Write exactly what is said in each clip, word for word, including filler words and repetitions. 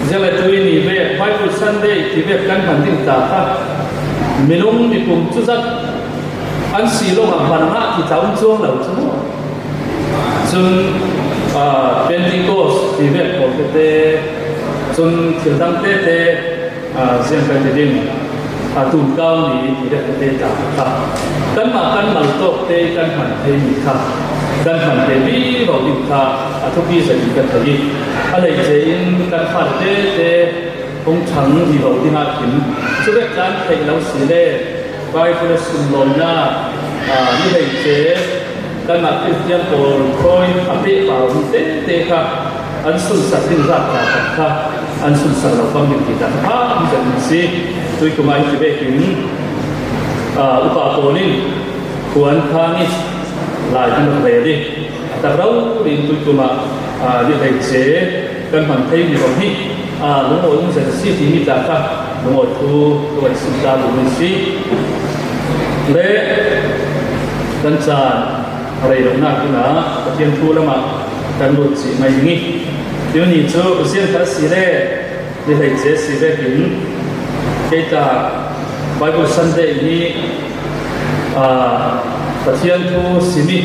Ziang le tui ni vek Bible Sunday ti vek kan hman ding ta kha, minung mipum cu zat an si lo ah hman ngah ti tla um cuang lo cu. Cun, aa, Pentecost ti vek pawl tete, cun thil dang tete, aa, ziang kan ti ding, aa, Tunkau ni ti vek tete ta kha, kanmah kan mal tawk te kan hman thei mi kha kan hman te vivo ding kha a thupi zet in ka thei i, a hleice in kan far tete hung ṭhang vivo ding ah khin. Cu vek tla an theih lo si le, Bible sunlawina, aa, ni hleice, kanmah Khristian pawl thawi a pehpar um tete kha an sunsak ding zat ta khat kha an sunsak lo pang ding ti ta kha hmang zet in si. Tuikum ah hi ti vekin, aa, upa pawl in khuan khang i lai kan rak rel i, a tak rori in tuikum ah, aa, ni hleice kan hman thei mi bang hi, aa, lungawi um zet a si timi tla kha lungawi thu ka van sim ta duhmi si. Le kan caan a rei lonak dingah Pathian thu lamah kan lut cih mai ding i, tuni cu ziang kha a si le, ni hleice si vekin kei ta Bible Sunday ni, aa, Pathian thu sim i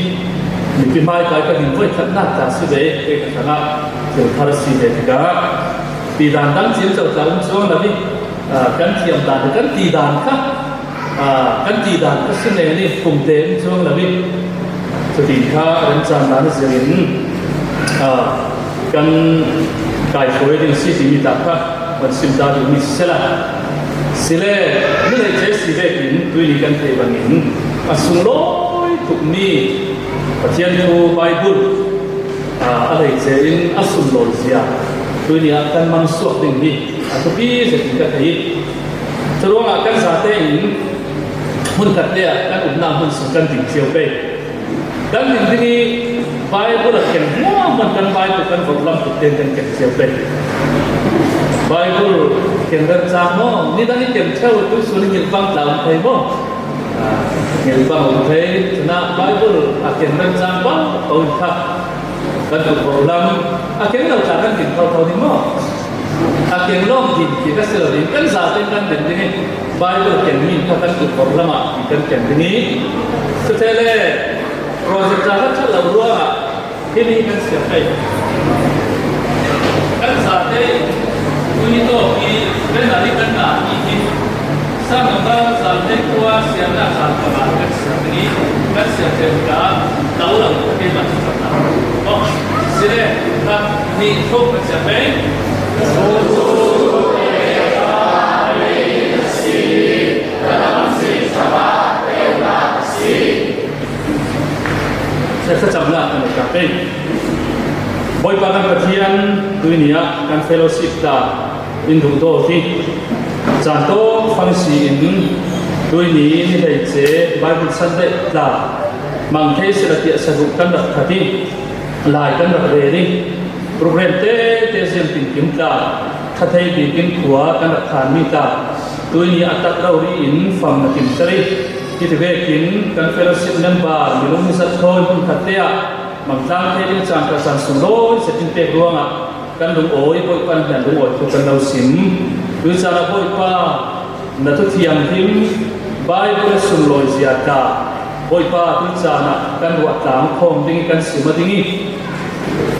mipi hmai kai ka hin voikhatnak ta si ve, kei ka hrangah thil thar a si ve tikah tidan dang ciamco tla um cuang lo i, aa, kan thiam dan, kan ti dan kha, aa, kan ti dan kha si nen i kum te um cuang lo i, cutin kha kan caan dan a zirin, aa, kan kaihruai ding si timi ta kha kan sim ta duhmi si sela, si le, ni hleice si vekin tui ni kan theih bangin a sunglawi tukmi Pathian thu Bible, aa, a hleice in a sunlawizia tui ni ah kan mang suak ding hi a thupi zetin ka thei i, curuangah kan zate in hmunkhat te ah kan umnak hmun sung kan ding cio pei. Kan ding ding i Bible a keng hmuahhmuah kan Bible kan vorh lam tuk tein kan keng cio pei. Bible keng rero cang maw? Nidang i keng ṭheu tu sun i hngilh bang tla um thei maw? Aa, hngilh bang um thei. Cunah Bible a keng rero cang bang ko in kha kan tuk vorh lam, a keng lo tla kan ding thotho ding maw? A keng lawng ding ti ka si lo ding, kan zate kan ding ding i Bible kengmi kha kan tuk vorh lam ah ti kan keng ding i, siteh le project ca kan ṭhat lo ruangah himi kan siam pei. Kan zate tuni tawk i banner i kan ngah i hi. Sangam zate khua siamnak zan panga kan siam i, kan siam te hna lo lo keimah cu kan ngah. Oh, si le, kan nih thawk kan siam pei. Kan lam si thama peuhmah si. Thlacamnak kan uk pei. Bawipa kan Pathian, tui ni ah kan fellowship tla in duhdaw hi caan tawk fang si in, tui ni ni hleice Bible Sunday tla mang thei sila tiah saduh kan rak that i, lai kan rak rel i, program tete ziang tinkim tla, ṭha thei bik in khua kan rak thanmi tla, tui ni a tak rori in fam na timter i, hiti vekin kan fellowship member minung nizat thawi hmunkhat te ah mangtlang thei ding caan kha caan sunglawi zet in pek ruangah kan lungawi, Bawipa hnen lungawi thu kan lo sim. Tui caan ah Bawipa, na thu thianghlim Bible a sunlawizia tla Bawipa, tui caan ah kan ruah tlang khawm ding i kan sim a ding i,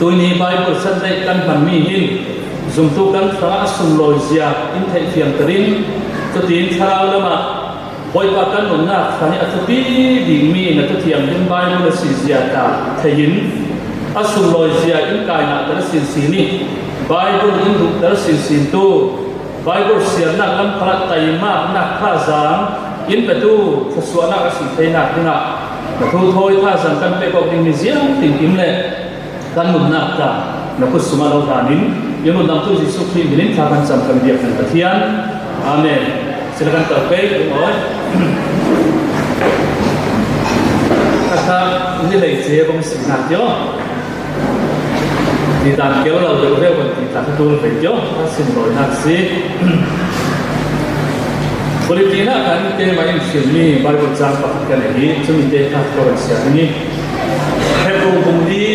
tui ni Bible Sunday kan hmanmi hin zumtu kan hrangah a sunlawizia in theih fiangter in, cutin thlarau lamah Bawipa kan nunnak hrang i a thupi dingmi na thu thianghlim Bible a sizia tla thei in, a sunlawizia in kai ngahter a sinsin i, Bible in duhter a sinsin tu, Bible siarnak lam khalah taimaknak thazaang in petu thluasuahnak a si theinak dingah na thu thawi thazaang kan pek awk dingmi ziang tinkim le kan nunnak tla na kut sungah lo hlan in, i nunnak tu Jesuh Khrih min in thla kan cam kan biak kan Pathian. Amen. Sila kan kal pei, lungawi. Kha kha ni hleice bang si nak tio. Ti dan keu lo deuh deuh kan ti tak a tul ve tio. A sin lawi nak si. Quality nak kan keimah in fialmi Bible cang pakhat kan nei hi, cumi te kha ka van siar ni. Hebru bung li,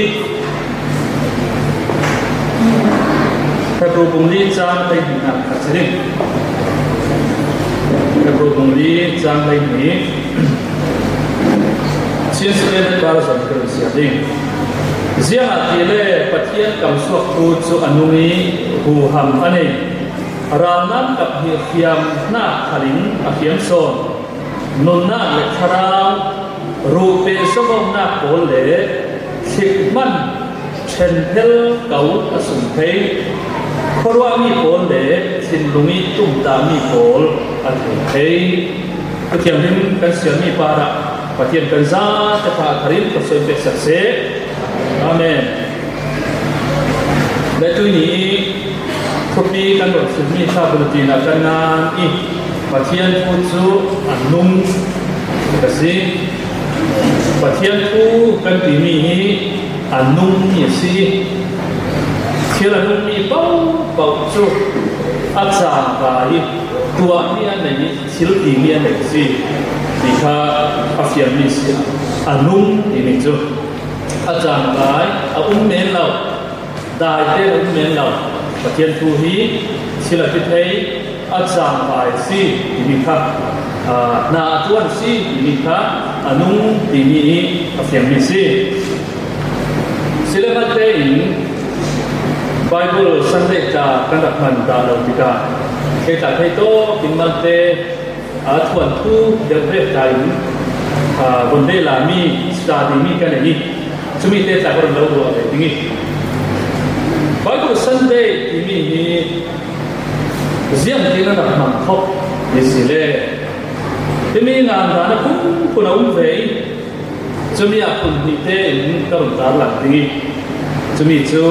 Hebru Hebru bung li chang hleihnih na khat si ding. Hebru bung li chang hleihnih. Chin Standard Version ka run siam ding. Ziangahtile Pathian kamsuak thu cu a nung i huham a nei. Ralnam kap hi a fiamnak khalin a fiam sawn. Nunnak le thlarau, ruhpeh sawmawknak pawl le thlik hman ṭhenphel ko a sung thei. Khuaruahmi pawl le thinlung i tumtahmi pawl a thei thei. Pathian lim kan siammi parah Pathian kan zate pa a tharin ka suai pek sak seh. Amen. Le tuini i thupi kan rawt silmi kha bulletin ah kan ngan i Pathian thu cu a nung ka si. Pathian thu kan timi hi a nungmi a si. Thil a nungmi paohpaoh cu a cangka i tuahmi a nei i thil timi a nei a si. Ti kha a fianmi si. A nung timi cu a cangka i a um men lo. Daite a um men lo. Pathian thu hi thil a ti thei, a cangka i si timi kha, aa, hna a ṭuan si timi kha a nung timi i a fianmi si. Sile malte in Bible Sunday tla kan rak hman dah lo tikah, kei tla thei tawk in malte, aa, thuanthu deuh vek ta in, aa, von dei lami study mi kan nei i, cumi te tla ka run lo ruah ve ding i, Bible Sunday timi hi ziangtin a rak hmang khawh i si le, timi ngan dan a phunphun a um ve i, cumi ah phun hnih tein ka run tarlang ding i, cumi cu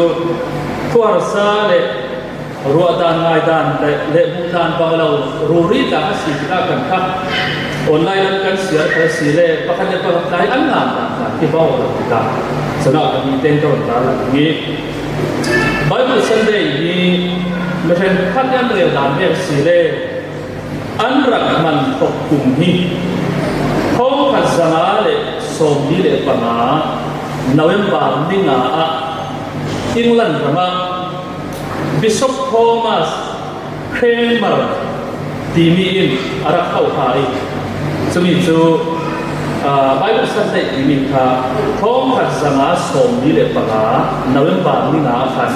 thuarsa le ruahdan, ngaidan le, le hmuhdan bang lo, ruri tla a si tikah kan kha online an kan siar kha si le, pakhat le pakhat tlai an ngan dan kha hi bang lo tikah, cun ah kan mi tein ka run tarlang ding i, Bible Sunday hi mihrenkhat an rel dan vek si le, an rak hman khawh kum hi thawngkhat zanga le sawmli le panga November ni nga ah England ram ah Bishop Thomas Cranmer timi in a rak hauhha i, cumi cu, aa, Bible Sunday timi kha thawngkhat zanga sawmli le panga November ni nga ah khan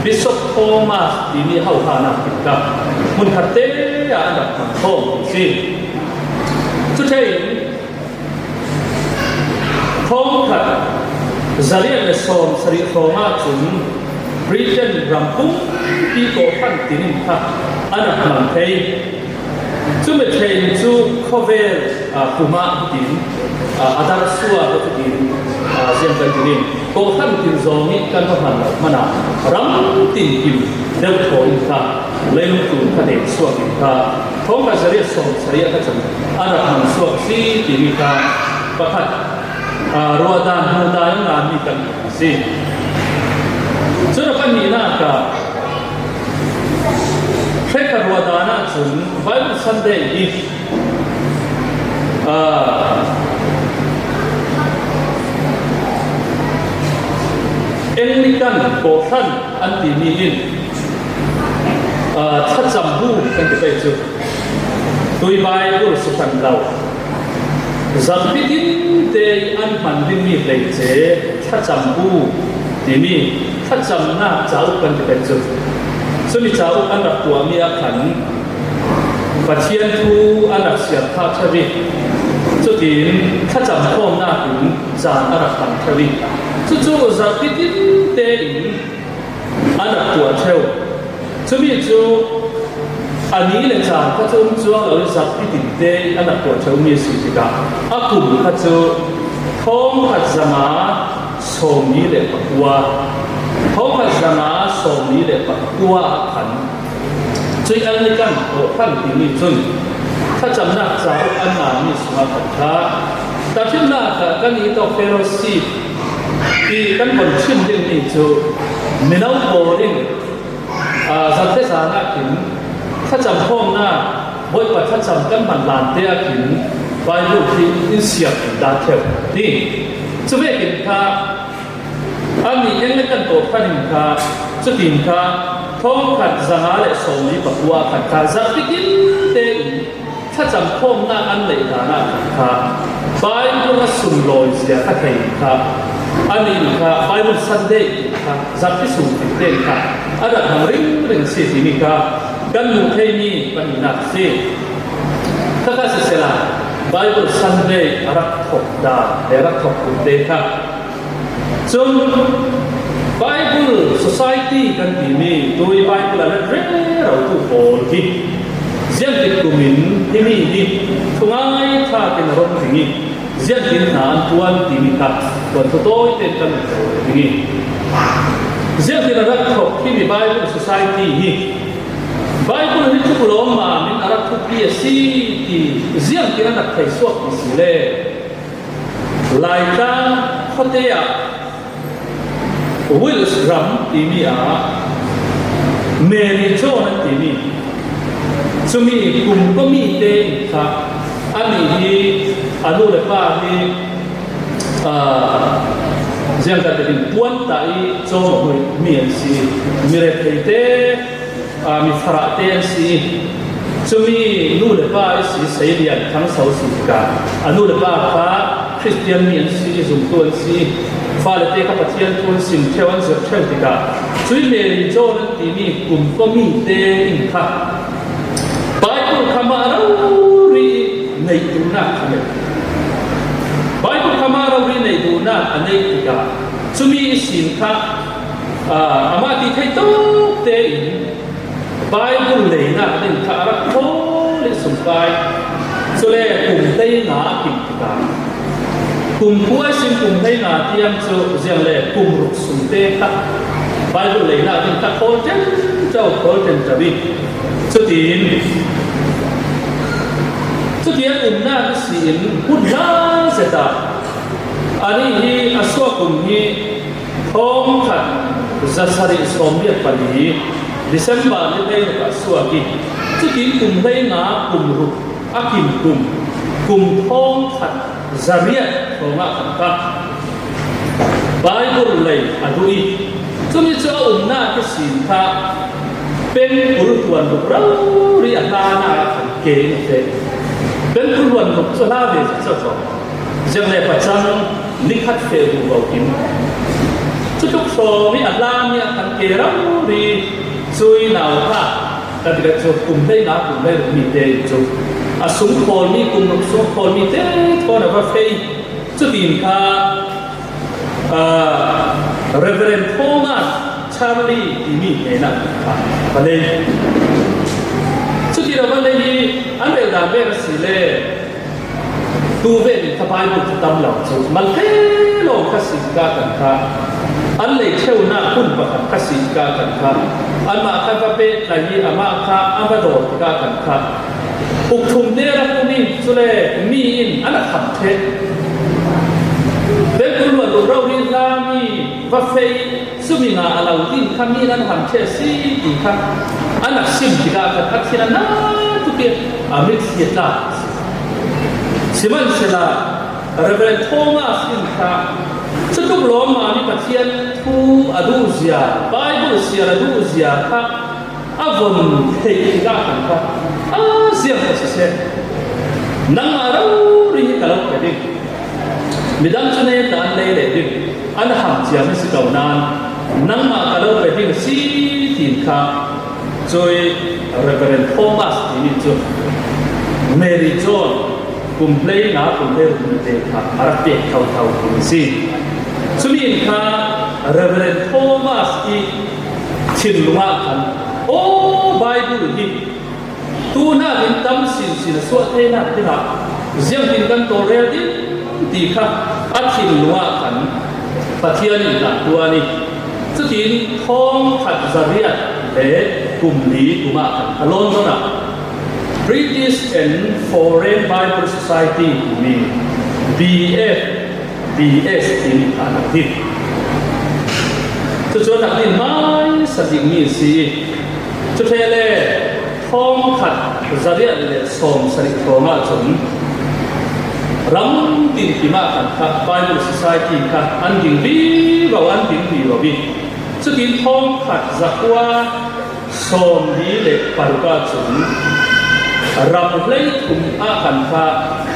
Bishop Thomas timi hauhhanak in kha hmunkhat te ah an rak hman khawh a si. Cu ṭheh in, thawngkhat zariat le sawm sarih hrawng ahcun Britain ram pumpi kawhhran tin in kha an rak hman thei. Cumi ṭheh in cu khawvel, aa, kum ah hitin, aa, a darsuak a cutin, aa, ziang kan ti ding. Kawhhran tin zong nih kan va hman lo hmanh ah ram tinkim deuh thaw in kha leilung tlun kha den suak in kha thawngkhat zariat sawm sarih ah kha cun a rak hman suak a si timi kha pakhat, aa, ruahdan hmuhdan a nganmi kan a si. Cun a pahnihnak ah hrekkhat ruahdan ah cun Bible Sunday i, aa, Anglican kawhhran an timi in, aa, thlacam bu kan ti pei cu, tui Baibal si hran lo, zarhpi tinte i an hman dingmi hleice thlacam bu timi thlacamnak cauk kan ti pei cu, cumi cauk an rak tuahmi ah khan Pathian thu an rak siar ṭheh i, cutin thlacam khawmnak in caan a rak hman ṭheh i, cucu zarhpi tinte in an rak tuah ṭheh. Cumi cu a ni le caan kha cu um cuang lo i zarhpi tinte an rak tuah ṭhehmi a si tikah a kum kha cu thawngkhat zanga sawmli le pakua, thawngkhat zanga sawmli le pakua ah khan cui Anglican kawhhran timi cun thlacamnak cauk an nganmi sungah khan kha tahṭhimnak ah kan i tawk fellowship i kan von chim dingmi cu mino pawl in, aa, zarhte zan ah khin thlacam khawmnak, Bawipa thlacam kan hman lante ah khin Baibal hi in siar dan ṭheu ti. Cu vekin kha annih Anglican kawhhran in kha cutin kha Thawngkhat zanga le sawmli pakua khan kha zarhpi kimte in thlacam khawmna an neih dan ah khan kha Bible a sunlawizia kha thei kha, a nih kha Bible Sunday kha zarhpi sung kimte kha a rak hmang ringring a si timi kha kan hmuh thei mi pahninak a si. Kha kha sisela, Bible Sunday a rak thawk dan le a rak thawk kumte kha Cun Bible Society kan timi tui Bible a let rerotu pawl hi ziangtik kumin himi hi thungai thakin a rom ding i ziangtin hna an tuan timi kha tuan thu tawi tein kan lo ding i ziangtin a rak thawk himi Bible Society hi Bible hi thuklawm mamin a rak thupi a si ti ziangtin a rak thei suak ti si le Laitlang khuate ah Wales ram timi ah Mary John an timi cumi kum kua mite in kha a nih hi a nu le pa hi ziangkhat in puan ta i cawm a hmuih mi an si, mi rethei te aa, mi farahte an si i, cumi nu le pa i si sei lian thangso si tikah a nu le pa kha Khristian mi an si i, zumtu an si i, fale te kha Pathian thu an sim ṭheu, an zirh ṭheu tikah cui Mary John an timi kum kua mite in kha Bible kha mah rori i neih duhnak kha nei. Bible kha mah rori neih duhnak a neih tikah cumi i sin kha aa, amah ti thei tawk tein Bible leinak ding kha a rak khawl i sumpai. Cule kum hleinga a kim tikah kum kua i sin kum hleinga tiang cu ziang le kum ruk sungte kha Bible leinak ding kha khawl ṭenṭo, khawl ṭenṭo i cutin, cuti an umnak i si in hmun hla zet ah anih hi a suak um hi Thawngkhat zasarih sawmriat pali December ni hleiruk ah suak i cutin kum hleinga kum ruk a kim kum, kum thawngkhat zariat thawngah khan kha Bible lei a duh i cumi cu a umnak i sin kha pengkul huan ruk rori a hla nak ah khan ke in a feh. Pengkul huan ruk cu hla ve zet cawk. Ziang le pacang nikhat feh bu lo in cutluk hrawng i a hla mi a kan ke rori cui nau kha ka tikah cu kum hleinga kum hleiruk mi te in cu a sungkhawl mi kum ruk sungkhawl mi te thawn a va fei. Cutin kha, aa, Reverend Thomas Charley timi hnenah kha va lei. Cutin a va lei i an rel dan vek a si le Tuve nih kha Bible kha tam lo cu, mal te lawng kha si tikah kan kha, an lei ṭheunak hun pakhat kha si tikah kan kha, anmah kha va pehtlai i amah kha a va dawr tikah kan kha, ukthum te rak um i cule mi in an a kham ṭheh. Pengkul huan ruk rori hla mi va fei. Cumi nga a lo din kha mi nan ham ṭheh a si ti kha an a rak sim tikah khan a thin a na tuk i a mitthli a tlak a si. Sihmanhsehla Reverend Thomas in kha cutluk lawmmam i Pathian thu a duhzia, Bible siar a duhzia kha a von theih tikah khan kha a ziang kha siseh, nangmah rori hi ka lo pe ding. Midang cu nen dah an lei leh ding, an a ham ciam a si ko nain nangmah ka lo pe ding a si, tiin kha cui Reverend Thomas timi cu Mary John kum hleinga kum hleiruk te kha a rak pek thotho ding a si. Cumi in kha Reverend Thomas i thinlung ah khan, aw, Bible hi tu hnakin tam sinsin a suah theinak dingah ziangtin kan tawlrel ding ti kha a thinlung ah khan Pathian in dah tuan i, cutin thawngkhat zariat le kum li kum ah khan a London ah British and Foreign Bible Society timi B F B S timi kha a rak din. Cucu a rak din hmaisa dingmi a si i, cu ṭheh le thawngkhat zariat le sawmsarih thawngah cun ram tinkim ah khan kha Bible Society kha an ding vivo, an ding vivo i, cutin thawngkhat zakua Sawmli le paruk ah cun ram hleithum ah khan kha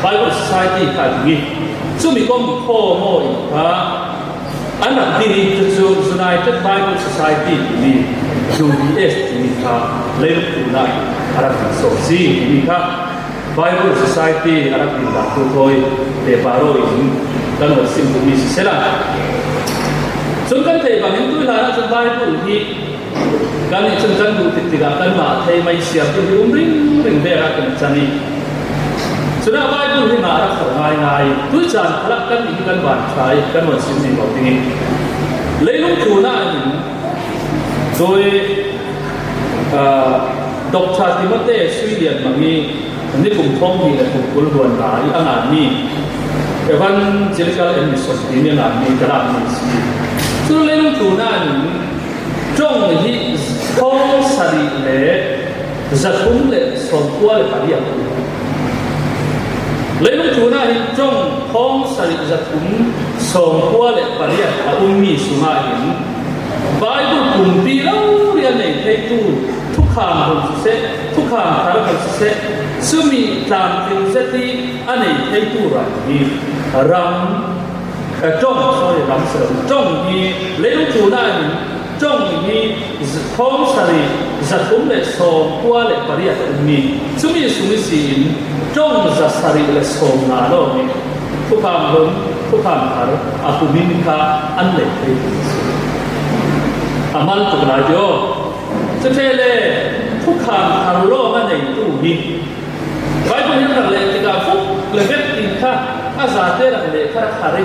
Bible Society kha a ding i, cumi kong khaw maw in kha an rak din i, cucu United Bible Society timi, U B S timi kha leilung tlun ah a rak ding sawn si timi kha Bible Society a rak ding dah tu thawi pehpar aw in kan rak sim duhmi siseh la. Cun kan theih bangin tuihlan ah cun Bible hi kannih cun kan duh tik tikah kanmah a thei mai siam tu hi um ringring ve ah kan can i, cunah Bible hi mah a rak har ngaingai i, tuih caan khalah kannih hi kan van ṭha i kan van sim ding lo ding i, leilung tlun ah hin tui, aa, Doctor Timothy Sui Lian Mang i nikum thawng hnih le kum kul hluan lai a nganmi Evangelical and Mission timi a nganmi ka lakmi a si. Cu leilung tlun ah hin ṭong hi thawng sarih le zathum le sawmkua le pariat. Leilung tlun ah hin ṭong thawng sarih zathum sawmkua le pariat a ummi sungah hin Bible pumpi rori a nei theitu thukham hun siseh, thukham thar hun siseh, cumi tlamtling zet i a nei theitu ram hi ram, eh, ṭong, sorry, ram si lo, ṭong hi leilung tlun ah hin ṭong hi z-, thawng sarih zathum le sawmkua le pariat a ummi, cumi sung ihsin ṭong zasarih le sawmnga lawng i thukham hun, thukham thar a pum in kha an nei thei a si. A mal tuk lai ti aw. Cuṭhe le thukham thar lawng a neitu hi Bible hi rak leh tikah fuk le vek in kha a zate rak leh kha rak har i,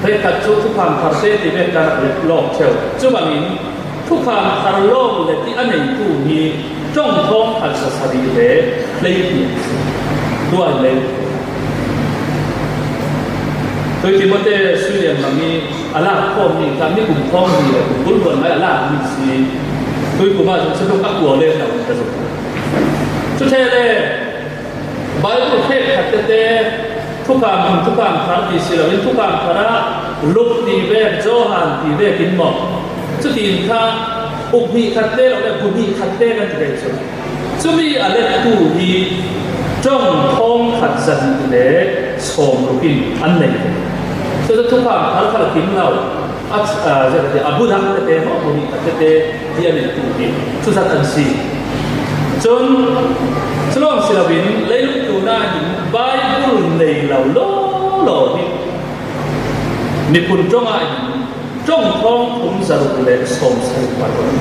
hrekkhat cu thukham tharte ti vek kha rak leh lawng ṭheu. Cu bangin thukham thar lawng le ti a neitu hi ṭong thawng khat zasarih le hleihnih a si. Tuan le Tui Timothy Sui Lian Mang i a lak khawmmi kha nikum thawng hnih le kum kul hluan lai a lakmi si. Tui kum ah cun satluk a kua le hna ka zuk. Cuṭhe le Bible hrekkhat tete, thukham hun, thukham thar ti si loin thukham thar ah Luke ti vek, Johan ti vek in maw, cutin kha uk hnih khat te lo le bu hnih khat te kan ti ve cu. Cumi a lettu hi ṭong thawng khat zahnih le sawmruk in an nei ve. Cucu thukham thar kha a kim lo, a, a, a bu dang tete maw, bu hnih khat tete hi a neitu hi cuzat an si. Cun, cu lawng si loin leilung tlun ah hin Bible nei lo lawlaw hi miphun ṭong ah hin ṭong thawng thum zaruk le sawm sarih pariat.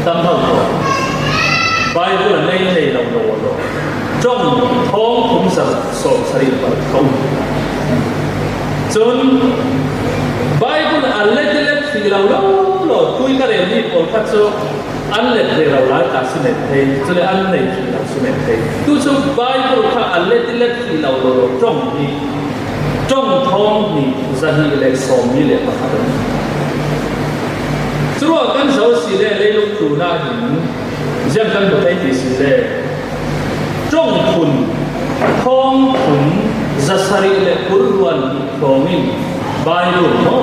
Tam hau ko. Bible a nei nei lo lawlaw ṭong thawng thum zaruk sawm sarih pariat ko. Cun Bible a let i let hrih lo lawlaw tui ka relmi pawl kha cu an let ve lo lai ta si men thei, cule an nei hrih lo si men thei. Tu cu Bible kha a let i let hrih lo lawlaw ṭong hi ṭong thawng hnih zahnih le sawmli le pakhat a si. Curuah kan zoh si le leilung tlun ah hin ziang kan hmu thei ti si le ṭong phun thawng phun zasarih le kul hluan hnih thawngin Bible maw,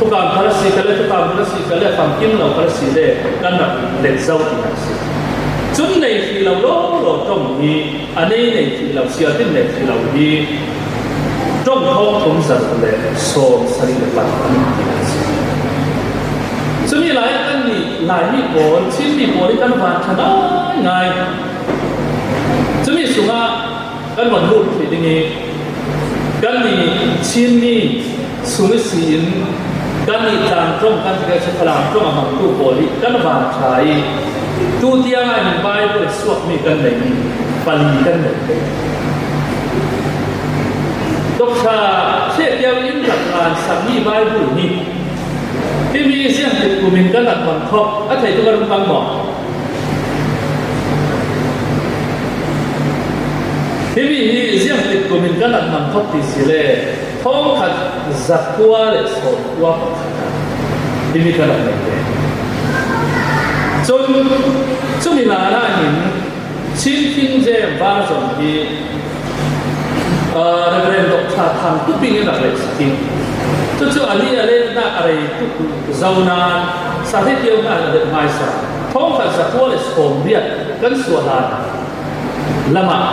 thukham thar a si kha le, thukham thar a si kha le, famkim lo kha a si le kan rak let zoh ti a si. Cun nei hrih lo lawlaw ṭong hi a nei nei hrih lo, siatin nei hrih lo hi ṭong thawng thum zaruk le sawm sarih le pakhat an ti a si. Cumi lai ah kannih Laimi pawl, Chinmi pawl hi kan van ṭha ngaingai. Cumi sungah kan van lut hrih ding i, kannih Chinmi sung ihsin kannih tlang ṭong kan ti, cu Falam ṭong a hmangtu pawl hi kan van ṭha i, tu tiang ah hin Bible suakmi kan neihmi pali kan nei. Doctor Hre Kio in rak ngan sakmi Bible hi himi ziangtik kum in kan rak hmang khawh, a theitu kan um pang maw? Himi hi ziangtik kum in kan rak hmang khawh ti si le, thawngkhat zakua le sawmkua pakhat ah himi kan rak nei ve. Cun, cumi hlan ah hin Chin King James version hi, aa, Reverend Doctor Thang Pu Ping in rak lehsak i, cucu a nih a le nak a rei tuk zo nain Sahri Kio hna in a let hmaisa. Thawngkhat zakua le sawmriat kan suah lai lamah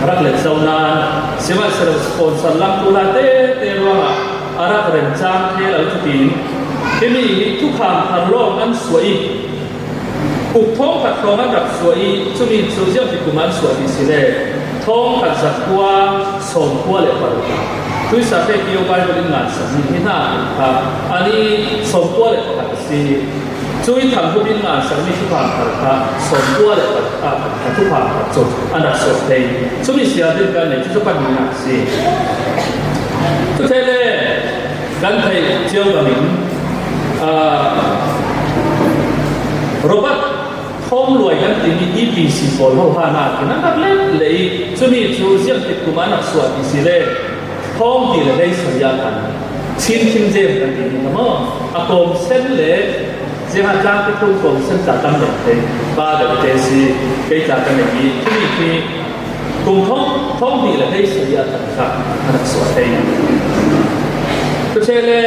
a rak let zo nan, sihmanhsehlaw sponsor lam tu lai tete ruangah a rak rem cang thei lo. Cutin himi hi thukham thar lawng an suah i, uk thawngkhat hrawng an rak suah i, cumi cu ziangtik kum an suah ti si le thawngkhat zakua sawmkua le paruk. Tuisa te kio Bible in ngansak mi hi hna kha ani sawmkua le pakhat a si. Cui thang hup in ngansak mi thukham thar kha sawmkua le pakhat kha thukham thar cu an rak suah thei. Cumi sial ding kan nei cu cu pahnih nak si. Cu te le kan theih cio bangin, aa, Robert Thawng Luai kan timi E P C pawl ho hna khin an rak let lei. Cumi cu ziangtik kum an rak suah ti si le thawng hnih le hlei sarih ah khan Chin King James kan timi kha maw, a kawm sen le ziangah tlang te thum kawm sen tla tam deuh te, pa deuh te si, kei tla kan nei i, cumi khi kum thawng, thawng hnih le hlei sarih ah khan kha a rak suah thei. Cu te le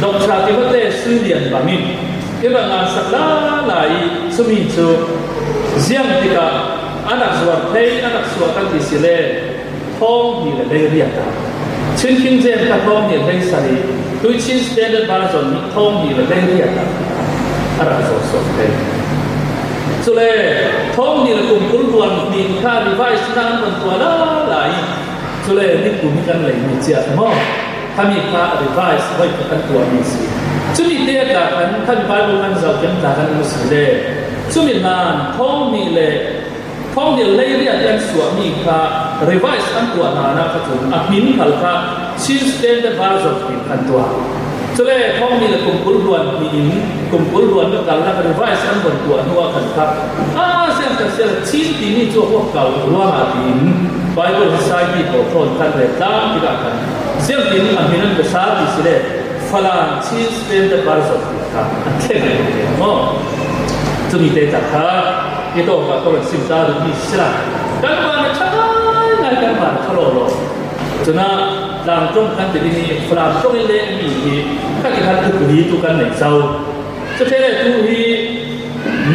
Doctor Timothy Sui Lian bangin i rak ngansak lala i, cumi cu ziang tikah a rak zuar thei, a rak suah kan ti si le thawng hnih le hlei riat ah, Chin King James kha thawng hnih le hlei sarih, tui Chin Standard Version nih thawng hnih le hlei riat ah a rak zuar suak thei. Cule thawng hnih le kum kul hluan hnih kha revise nak an van tuah lala i, cule nikum hi kan lei mi cia maw? Khami kha revise voi kha kan tuah mi si. Cumi te tla khan, khan Bible kan zoh kan tla kan um si le, cumi hlan thawng hnih le thawng hnih le hlei riat an suahmi kha revise an tuah hna nak kha cun a hmin khal kha Chin Standard Version in kan tuah. Cule thawng hnih le kum kul hluan hnih in, kum kul hluan le karlak revise an von tuah hnu ah khan kha, a, siangtang sial Chin timi cu a huap kau ruangah tiin Bible Society pawl thawn khan le tlang tikah khan ziangtin a hmin an ka sal ti si le Falam Chin Standard Version ti kha an thleng ve maw? Cumi te tla kha i tawngka ko ran sim ta duhmi si la, kan van a ṭha ngai ngai, kan van a ṭha lawlaw. Cun ah tlang ṭong kan ti ding i Falam ṭong in lehmi hi kha ti khan thukhu hi tu kan nei zo. Cu te le tu hi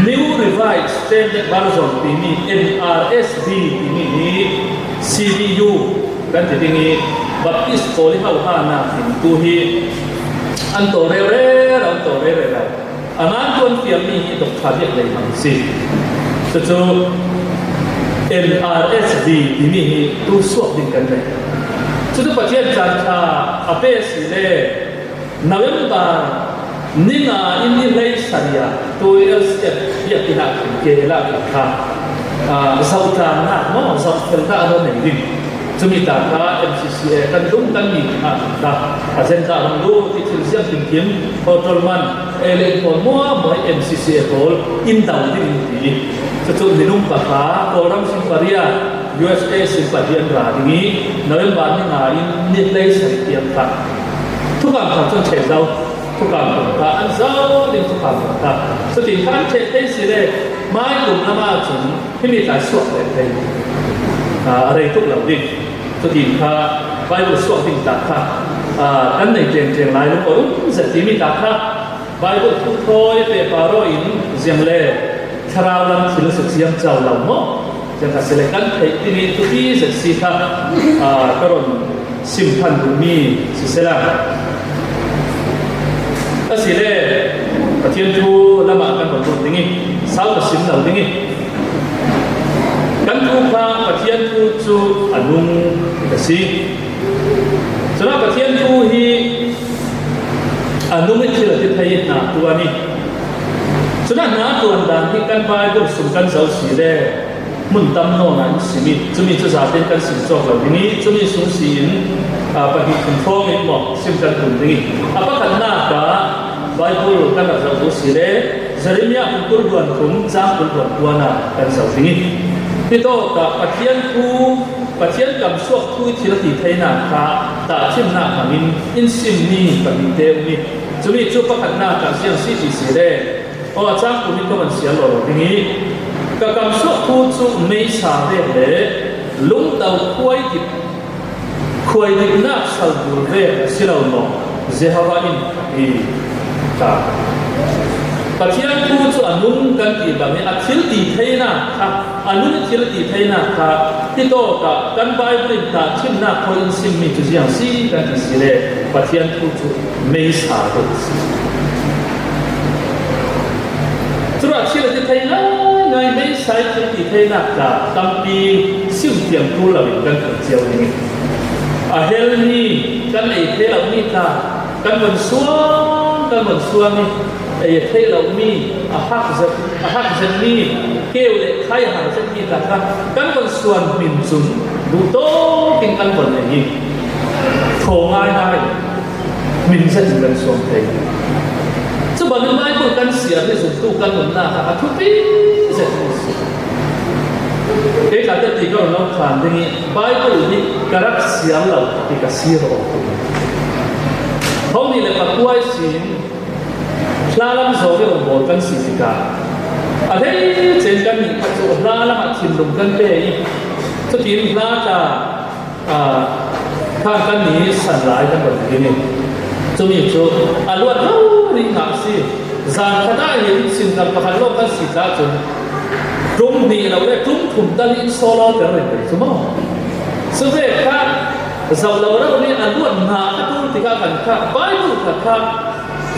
New Revised Standard Version timi, N R S V timi hi C B U kan ti ding i Baptist pawl i hauhana in tu hi an tawl rero, an tawl rero. A ngan tuan fialmi hi Doctor Biak Lei hmang si. Cucu N R S V timi hi tu suak ding kan nei. Cucu Pathian caan ṭha a pe si le November ni nga in ni hlei sarih ah tu L C F biakinn ah khin ke la khin kha, aa, zohtlannak maw, zohfelnak a nei ding. Cumi ta kha M C C A kan dum kan mi kha kha agenda hong lut i thil ziang tinkim, hotel man, ei le in pawl muamua M C C A pawl in do ding in ti. Cucu minung pakhat Kawlram sin pariat, U S A sin pariat an ra ding i November ni nga in ni hlei sarih tiang kha thukam kha cun ṭhen lo. Thukam kha an zoh ding, thukam kha. Cutin kha an ṭheh thei si le mai kum lam ah cun himi tla suak leh thei, aa, a rei tuk lo ding. Cutin kha Bible suak ding tla kha, aa, kan nei ṭengṭeng lai lungawr um zet timi tla kha Bible thu thawi pehpar aw in ziang le thlarau lam thil a si ciamco lo maw? Ziang kha si le kan theih timi thupi zet si kha, aa, ka rawn sim phan duhmi si sela, a si le Pathian thu lamah kan rawn lut ding i, sau ka sim lo ding i, kan thu kha Pathian thu cu a nung ka si. Cun ah Pathian thu hi a nung i thil a ti thei i hna tuan i, cun ah hna tuan dan hi kan Bible sung kan zoh si le hmun tam nawn ah in sim i, cumi cu zaten kan sim cawk lo ding i, cumi sung si in, aa, pahnih thum hrawng in maw sim kan tum ding i, a pakhatnak ah Bible kan rak zoh tu si le Jeremiah bung kul hluan thum cang kul hluan kuana kan zoh ding i, hitawk ah Pathian thu, Pathian kam suak thu i thil a ti theinak kha tahṭhimnak hmangin in simmi pahnih te um i, cumi cu pakhatnak ah ziang si ti si le, aw, a cang kum in ka van siar lawlaw ding i, ka kam suak thu cu meisa vek le lungto khuai dik, khuai diknak sal dul vek a si lo maw? Jehovah in a ti ta. Pathian thu chu a nung kan ti bangin a thil ti theina kha, a nung thil ti theina kha, hi tawka kan Bible in tahṭhimna khawi in simmi chu ziang si kan ti si le, Pathian thu chu meisa deuh si. Churah thil a ti thei ngaingai, meisa i thil ti theina kha tampi sim tiam tu lo in kan thil chiau ding. A hel ni kan ei thei lo ni kha, kan von suang, kan von suang i ei a theih loh mi, a hak zet, a hak zet mi, keu le khai a hak zet mi ta kha, kan von suan hmin chun duh tawkin kan von nei hi. Thaw ngaingai, hmin zet in kan suan thei. Chubangin Bible kan siar hi zumtu kan nunna kha a thupi zet mi si. Kei tlate ti ka run lo khan ding i Bible hi ka rak siar lo ti ka sir aw. Hong ni le pakua i sin, hla lam zawng i rawngbâwl kan si tikah a hleichen kan nih kha chu hla lamah thinlung kan pe i, chutin hla tla, a, kha kan ni san lai kan rawn ding i, chumi chu a luat rori ngah si. Zan khatah hin singkal pakhat lawk kan si tla chun tum hnih lo le tum thum tal in solo tel reng reng chu maw? Chuvek kha zauh lo reuh ni a luat ngah ka tul tikah kan kha Bible kha kha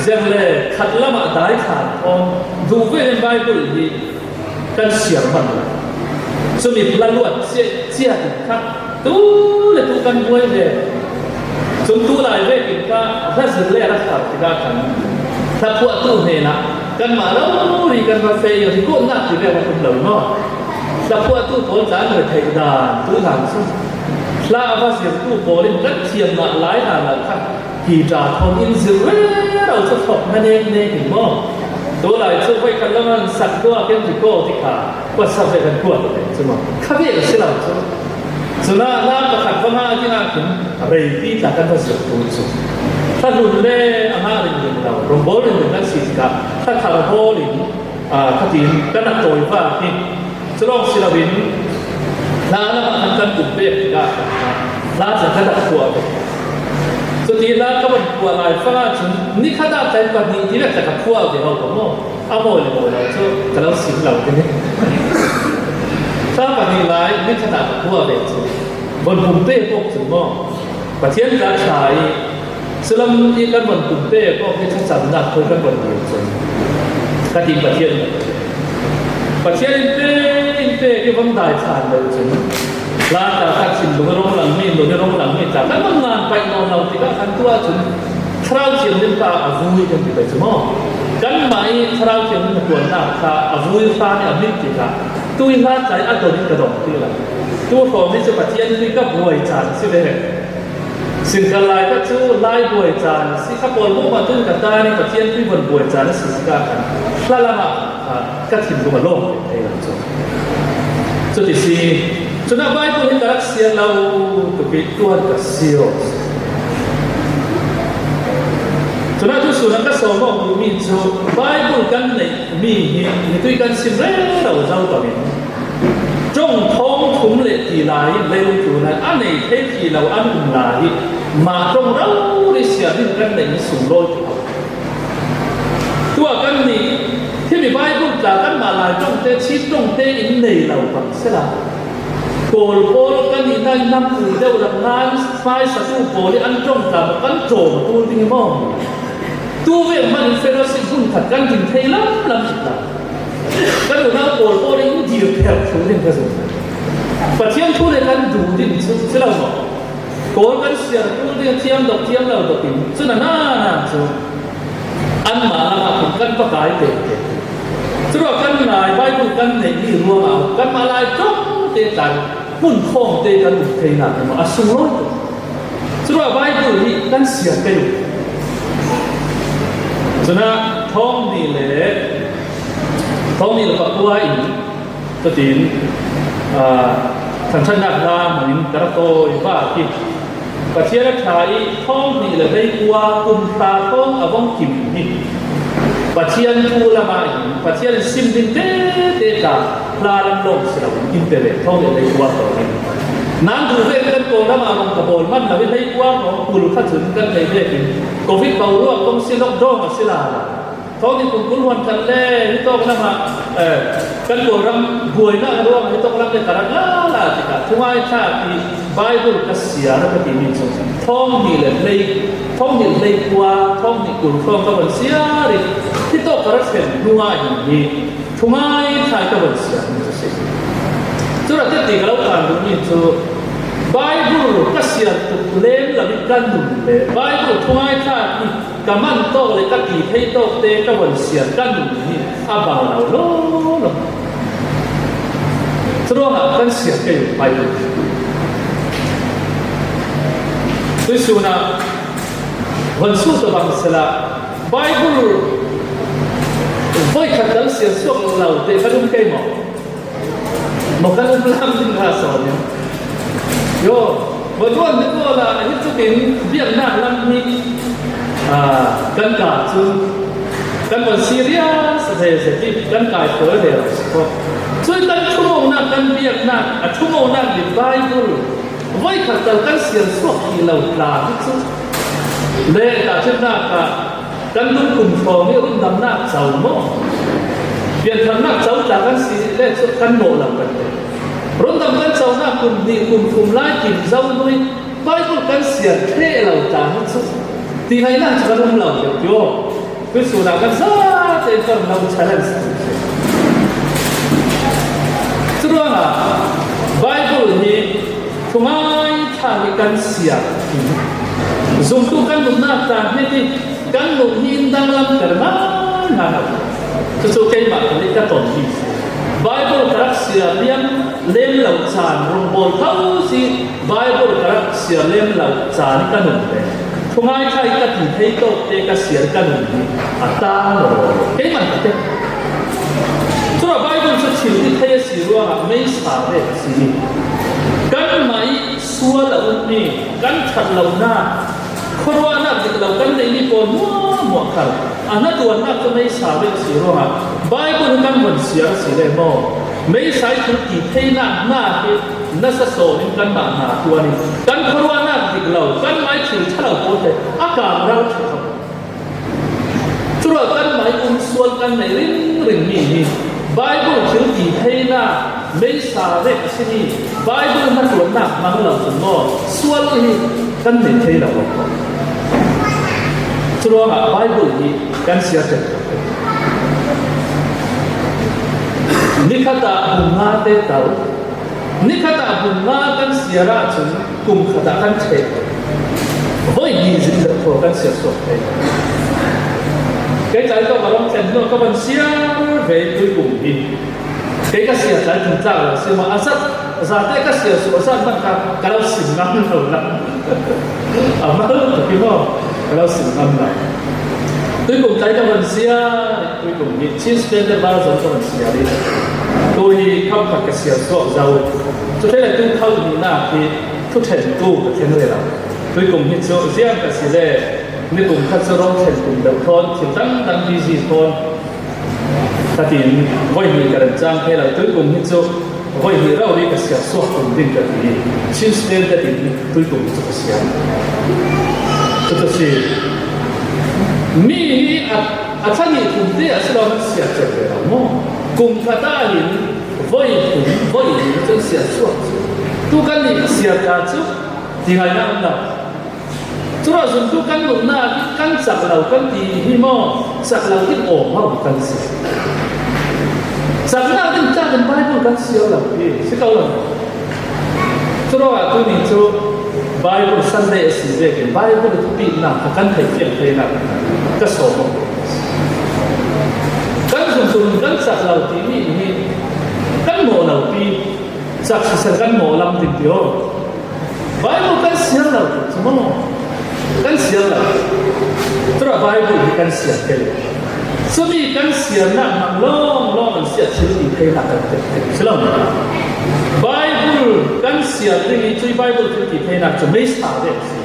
zeng le khat lamah dai thlan khawm duh vekin Bible hi kan siar hman lo. Chumi hla luat chiah, chiah in kha tu le tu kan buai ve. Chun tu lai vekin kha hla zir le a la khar tikah khan hla phuahtu hnenah kanmah rori kan va fe i, record nak ti vel a tum lo maw? Hla phuahtu pawl tla an retheih dan tu hlan chu hla a va zirtu pawl in kan thiam ngah lai hlan lo kha. Hi ta thawm in zir rero chu thawk hna nek nek in maw? Tu lai chu voi khat lam an sak tua ken ti ko ti kha, kua sak ve kan kuat ve chu maw? Kha ve ka si lo chu. Chuna la pakhat va nga ti nga khin reipi ta kan va zir tu chu. Kha lun le a nga ring ring lo, rong bol ring ring kan si ti ka, kha thar bol in, a, khatin kan a tawi va hi. Chulawk si loin, hla lamah khan kan tum pek tikah, hla chan kha ka phuah ve. Chuti hla ka van phuah lai fanga chun, ni khatah tlai pahnih ti vek kha ka phuah ve ho ka maw? A mawi le mawi lo chu ka lo sim lo te ni. Hla pahnih lai, ni khatah ka phuah ve chu. Van pum pek bawk chu maw? Pathian ka ṭha i, Sulam i kan von tum pek awk hi thlachamnak thawi kan von dil chun ka ti Pathian. Pathian in pek, in pek i von dai ṭhan lo chun. Hla ta kha thinlung i rong lang mi, nun i rong lang mi ta kan von ngan paih nawn lo tikah kan tuah chun Thlarau Thianghlim ta a vui kan ti pai chu maw? Kanmah i Thlarau Thianghlim hnaṭuannak kha a vui hlan i a mit tikah tui hla tlai a don in ka dong ti lo. Tu hrawng hi chu Pathian in ka buai chan si ve. Singkal lai ka chu lai buai chan si kha pawl muhmah tun ka ta ni Pathian tui von buai chan a si si ka khan hla lamah, ah, ka thinlung a lawm thei lo chu. Chuti si, chuna Bible hi ka rak siar lo tuk i tuan ka si aw. Chuna tu sun a ka sawm awk duh mi chu Bible kan neih mi hi mitui kan sim rero zo tawh in. Ṭawng thawng thum leh ti lai in leilung tlun a nei thei ti lo an um lai hi mah ṭawng rori siam in kan nei hi sunglawi ti lo. Tua kan nih himi Bible tla kanmah lai ṭawngte, Chin ṭawngte in nei lo bang sela. Kawl pawl kan nih nai nam ul deuh lam ngan hmaisatu pawl i an ṭawng tla maw kan ṭawm a tul ding i maw? Tu vek hman in fellowship hun khat kan din thei lam lam ti ta. Kan unau pawl pawl in dir pher thu ding ka zung. Pathian thu le kan duh ding chu si lo maw? Kawl kan siar tul ding thiam dok thiam lo dok in chun a na na chu anmah lamah khin kan pakai te te. Churua kan ngai Bible kan neih mi ruangah kanmah lai ṭawngte tlan hmun khawngte kan lut theinak hi maw a sunglawi tuk. Churua Bible hi kan siar kei uh. Chuna thawng nih le thawng nih le pakua in chutin, ah, thangṭhatnak hla hmangin ka ra tawi va khi Pathian a ṭha i thawng nih le leikua kum hla thawng a vawng kim hi Pathian thu lamah hin Pathian in sim ding tete ta hla lam lawng si loin in pe ve thawng nih leikua thawng hi. Nan duh vek kan Kawlram ah vawng ka bawl man lo i leikua thawng kul kha chun kan nei vekin Covid boruak kawng si lockdown a si la la. Thawng hnih kum kul hluan khat le hitawk lamah, eh, kan Kawlram buaina a ruang hitawk lam le ka rak la la tikah thungai thlak i Bible ka siar a ka timi chu thawng hnih le hlei, thawng hnih le hlei kua, thawng hnih kul hrawng ka van siar i hitawk ka rak thlen hnungah hin hi thungai thlak ka van siar hi chu si. Cura teti ka lo kan duhmi chu Bible ka siar tuk lem lo i ka nun le Bible thungai thlak i ka man tawk le ka ti thei tawkte ka van siar ka nun hi a bang lo lo lo. Curuangah kan siar kei uh Bible. Tuisunah van suh tabang sela Bible voi khat tal siar suak lo te ka dum kei maw? Maw kan um lam ding ka sawn ning. Yo, va duan ni ko la hi cukin biaknak lam hi, ah, kan ka cun kan van serious ve zet i kan kai khawi ve lo si ko. Cui kan thumaunak kan biaknak a thumaunak ni Bible voi khat tal kan siar suak hi lo tla hi cu le tahṭhimnak ah kan lungkum hrawng i rundamnak co maw? Pianthaknak co tla kan si le cu kan mawh lo kan ti. Rundam kan conak kum hnih kum thum lai kim zo hnu i Bible kan siar ṭheh lo tla hi cu ti ngaihnak cu kan um lo deuh ti aw. Tuisun ah kan zate kan lo challenge. Curuangah Bible hi thungai thlak hi kan siar. Zumtu kan nunnak tla hi ti kan nun hi in danglam ter ngaingai lo. Cucu keimah kan i ka ton hi. Bible ka rak siar liam lem lo caan rung bawl tho si. Bible ka rak siar lem lo caan i ka nun le thungai thlak i ka ti thei tawk te ka siar ka nun hi a tang lo. Keimah ka te. Cura Bible cu thil i thei a si ruangah meisa ve a si. Kanmah i sual a ummi kan ṭhat lonak, khuaruahnak dik lo kan neihmi pawl hmuahhmuah khal a hnaṭuannak cu meisa ve a si ruangah Bible hi kan von siar a si le maw? Meisa i thil ti theinak hna hi nasa sawn in kanmah hna ṭuan in kan khuaruahnak dik lo, kanmah i thil ṭha lo pawl te a kang ral ṭha kho. Curuah kanmah i um sual kan neih ringring mi hi Bible thil ti theinak meisa vek a si mi Bible hnaṭuannak hmang lo cun maw sual hi kan neih thei lo. Curuangah Bible hi kan siar ṭheh. Nikhat ah bung nga te tal. Nikhat ah bung nga kan siar ahcun kum khat ah kan ṭheh. Voi hnih zin deuh khaw kan siar suak thei. Kei tlai tawk a ram thlen hnu ka van siar ve tuikum hi. Kei ka siar tlai tlingtlak lo si maw? A zat, zate ka siar suah zat hmanh kha ka lo sim ngam lo na. A mal tuk hi maw? Ka lo sim ngam lo. Tuikum tlai ka van siar, tuikum hi Chin Standard version ka van siar i. Tu hi kham khat ka siar suak zo. Cu te le tu khau nihnak hi thuṭhen tu ka thleng rero. Tuikum hi cu ziang ka si le nikum khat cu rawng thlen kum deuh thawn, thil dangdang busy thawn. Ka tiin voi hnih ka remcang thei lo, tuikum hi cu voi hnih rori ka siar suak kum ding ka ti. Chin Standard in tuikum hi cu ka siar. Cucu si. Mi hi a, a thla hnih thum te a si lo, an siar cem ve lo maw? Kum khat ah hin voi thum, voi hnih cun siar suak cu. Tu kan nih siar ta cu ti ngai nak an lo. Cura zumtu kan nunnak hi kan cak lo kan ti hi maw? Cak lo ding awng lo kan si. Caknak ding tlak in Bible kan siar lo hi si ko lo. Curuangah tuni cu Bible Sunday a si vekin Bible thupitnak kha kan theih fiang theinak ka sawm. Kan zumtu kan cak lo timi hi kan mawh lo pi. Cak sisel kan mawh lam ding ti aw. Bible kan siar lo cu maw? Kan siar lo. Cura Bible hi kan siar kei. Cumi kan siarnak hmang lawnglawng an siar thil ti theinak kan pek si lo. Bible kan siar ding i cui Bible thil ti theinak cu meisa ve a si.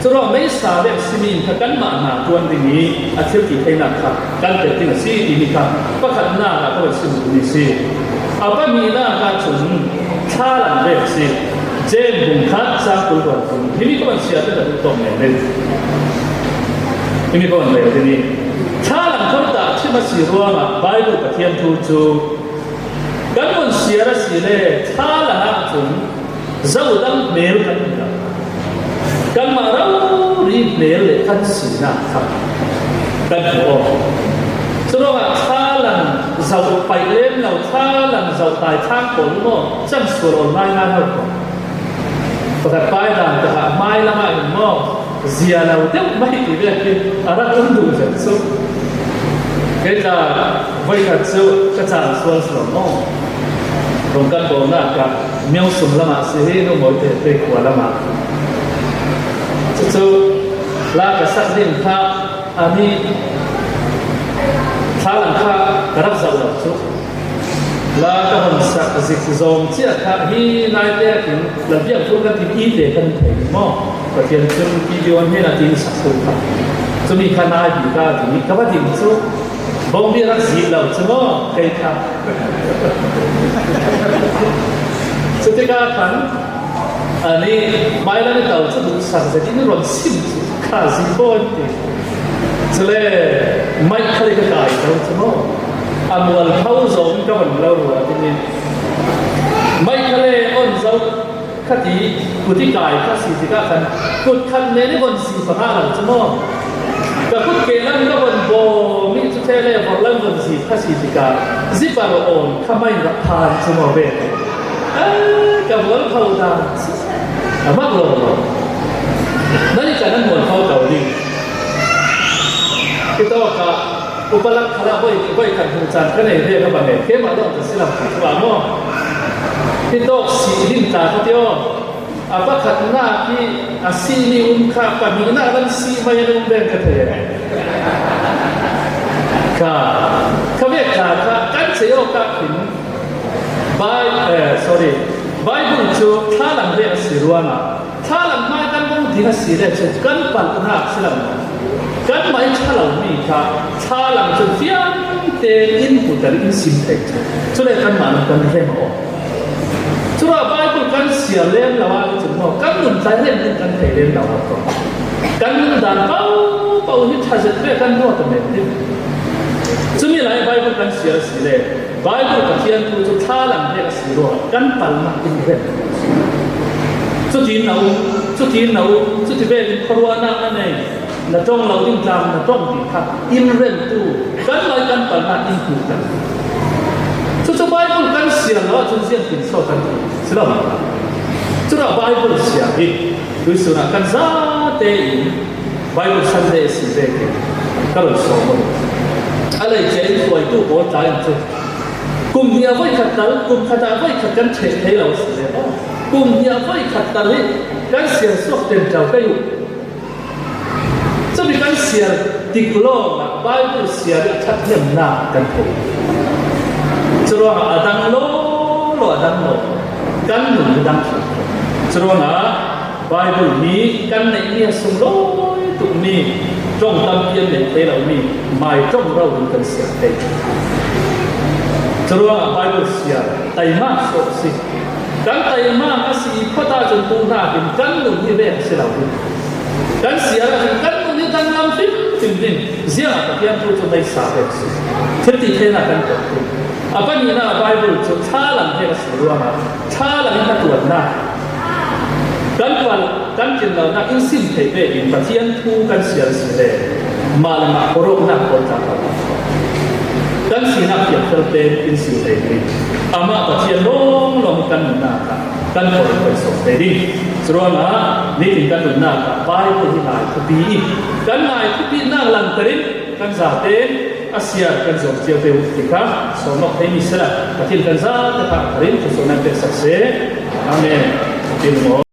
Curuang meisa vek simi in kha kanmah hna ṭuan ding i a thil ti theinak kha kan pek ding a si timi kha pakhatnak ah ka van sim duhmi a si. A pahnihnak ah cun thlalang vek a si. James bung khat cang kul hluan thum. Himi ka van siar ding a duh tawk men ding. Himi ka van rel ding i thlalang kho ta A si ruangah Bible Pathian thu cu kan vun siar a si le thlalang ah cun zoh dang hmel kan um lo. Kanmah rori hmel le kan sinak kha kan hmu aw. Curuangah thlalang zoh paih lem lo, thlalang zoh tai thlang pawl maw, cang sual aw ngaingai hau ko. Pakhat pai dan takah hmai lamah in maw, zia lo deuh mai ti vekin a rak um duh zet cu. Kei tla voikhat cu ka caan sual si lo maw? Rung kan bawlnak ah Myo Sum lamah si hi, Nu Mawi te pei khua lamah. Cucu la ka sak ding kha, ani thlalang kha ka rak zoh lo cu. La ka hun sak zik zawng cia kha hi naite ah khin la biak vun kan ti i te kan thei maw? Pathian cun Gideon he na ti sak tu kha. Cumi kha nai bik a ti ka va ding cu. Bawngbi rak zit lo cu maw? Kei kha. Cutikah khan ani mailam i to cu duhsak zet in i ruan sim cu kha zi bawn ti. Cule maih khal i ka kai zo cu maw? A mual tho zawng in ka van lo rua ding in maih khal e on zo kha ti kut i kai kha si tikah khan kut khat men i von si panga lo cu maw? Ka kut kehlam ka von bawm i cu the le vorhlam von si kha si tikah zipar on kha mai rak phan cu maw ve? Ka mual tho dan a mak lo lo. Nan i kan nan mual tho ko ding. Hitawkah upa lak khalah voi, voi khat hmuh caan ka nei ve ka bang e, keimah dawh ka si lo kha maw? Hitawk si ding ta ka ti aw. A pakhatnak hi a simi um kha pahnihnak lam si mai an um veng ka thei e. Ka, ka vek ta kha kan cei awkah khin Bai-, eh, sorry, Bible cu thlalang ve a si ruangah thlalang hmai kan bawm ding a si le cu kan palhnak si lo. Kan mai ṭha lomi kha thlalang cu fiang tein putar in sim thei cu. Cule kanmah lam kan rem aw. Curuah Bible kan siar len lo ah cun maw, kan nun tlai rem ding kan thei len lo ah kong. Kan nun dan paohpaoh hi ṭha zet ve kan ruat a men ding. Cumi lai Bible kan siar a si le Bible Pathian thu cu thlalang he a si ruangah kan palhnak in rem. Cutin na um, cutin na um, cuti vekin khuaruahnak na nei, na ṭong lo ding tlang na ṭong ti kha in remtu kan lai kan palhnak in hmuh kan. Cucu Bible kan siar lo ahcun ziangtin so kan ti si lo. Curuah Bible siar hi tuihsun ah kan zate in Bible Sunday a si vekin ka run sawm aw. A leice in hruaitu pawl tla in cu kum hnih ah voikhat tal, kum khat ah voikhat kan ṭheh thei lo a si ve maw? Kum hnih ah voikhat tal hi kan siar suak ṭenṭo kei uh. Cumi kan siar tik lawngah Bible siar i ṭhathnemnak kan thei. Curuangah a dang lawlaw, a dang lawlaw kan nun hi dang ṭhan. Curuangah Bible hi kan neihmi a sunglawi tukmi ṭong tampi an neih thei lomi mai ṭong rori kan siar thei. Curuangah Bible siar taimak sawh a si. Kan taimak a si i phawt ahcun tuhnak in kan nun hi vek a si lo ding. Kan siar ahcun kan nun hi danglam fimfim ding. Ziangah Pathian thu cu hmeisa vek a si. Thil ti theinak kan tuah ding. A pahnihnak Bible cu thlalang vek a si ruangah thlalang in hnaṭuannak kan palh, kan tlinlonak in sim theih vekin Pathian thu kan siar a si le mah le mah khuaruahnak pawl tla kan sinak fiangfel tein in si thei ding. Amah Pathian lawnglawng kan nunnak ah kan khuaruah kan sawm thei ding. Curuangah nitin kan nunnak ah Bible hi ngai thupi i kan ngai thupinak langhter in kan zatein a siar kan zuam cio ve uh ti kha sawm awk theimi sehla Pathian kan zate kha a thar in thluachuahnak pek sak seh. Amen. Pathian maw?